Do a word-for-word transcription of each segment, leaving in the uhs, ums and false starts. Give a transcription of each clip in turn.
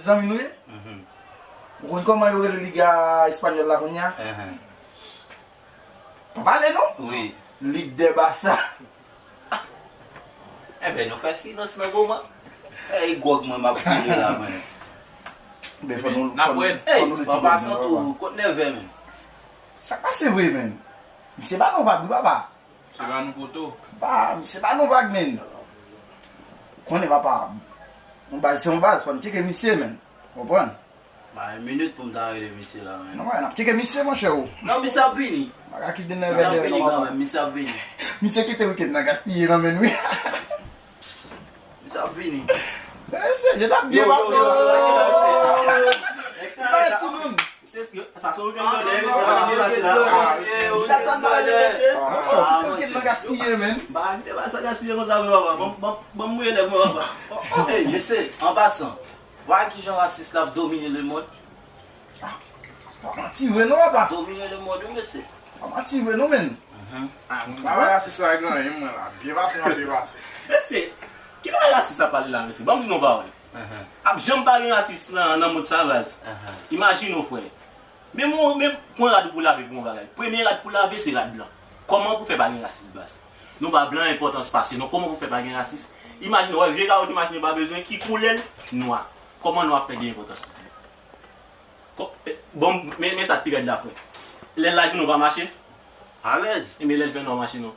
Zanmi nou ye? Mhm. Ou konn kòman yo rele Liga Espanyòl la kounye a? Mhm. Pa pale non? Wi. Ligue des Barça. Enben, nou fè silans nan moman. Ey, gwòg mwen m ap tire la, mwen. Ben, fò nou, fò nou, fò nou lite gwòg nou, papa. Ey, an pasan tou, kot nève, men? Sa k pase vre, men? Misye ba nou vag, wi, papa. Se pa nou poto. Ba, misye ba nou vag, men. Konnen, papa. Yon baz, se yon baz, fò n tcheke misye, men. Konprann? Ba, yon minit pou m ta rele misye la, men. Non, wè, n ap tcheke misye, monchè, o. Non, misye ap vini. Bagay ki denerve. Misye ap vini kanmenm, misye ap vini. Misye kite wikenn nan gaspiye nan men, wi. Misye ap vini. Mesye, je t ap byen pase. Yo, yo, yo, yo, yo, yo. Li parèt timoun. Se, sa se wikenn nan dèyè, mesye, ap vini pase la. Li t ap tann bagay yo, mesye. Ah, monchè, kite wikenn nan gaspiye, men. Ba, kite bagay sa gaspiye konsa, vre, papa. Bon, bon, bon, mouye lèv mwen, papa. Ey, mesye, an pasan. Wè kijan rasis la ap domine lemonn. Ah, pa manti vre non, papa. Domine lemonn, wi, mesye. Pa manti vre non, men. Mhm. Ah, mwen pa wè rasis la gen anyen, mwen la. Byen pase, m ap byen pase. Mesye, ki bagay rasis la pale la, mesye? Ban m di nou yon pawòl. Mhm. Ap janm pa gen rasis nan, nan mond sa, baz. Mhm. Imajine w, frè. Menm, menm pran rad ou pou lave pou yon bagay. Premye rad pou lave, se rad blan. Kòman pou fè pa gen rasis, baz? Nou ba blan enpòtans pase nou. Kòman pou fè pa gen rasis? Imajine, wè, vye kawòt, imajine pa bezwen, ki koulè l? Nwa. Kòman nwa ap fè gen enpòtans pou sa? Kò-, eh, bon, men, men sa k pi rèd la, frè. Lè l lajounen ou pa mache? Alèz. E men lè l fè nwa mache non.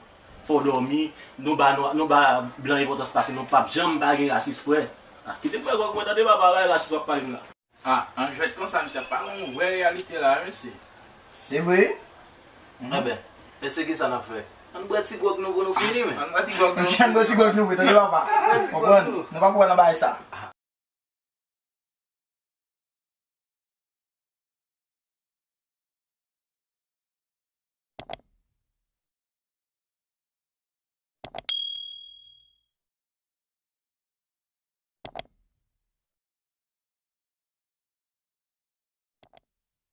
Fò w dòmi, nou ba, nou, nou ba blan enpòtans pase nou, p ap janm pa gen rasis, frè. Ah, kite m fè gwòg mwen tande, papa, bagay rasis w ap pale m la. Ah, an jwèt konsa, misye ap pale yon vrè reyalite la, mesye. Se vre? Mhm. Enben, mesye, kisa n ap fè? Ann bwè ti gwòg nou pou nou fini, men. Ann bwè ti gwòg nou. Mesye, ann bwè ti gwòg nou, tande papa. Ann bwè ti gwòg nou. Konprann? Nou pa pou wè nan bagay sa. Ah,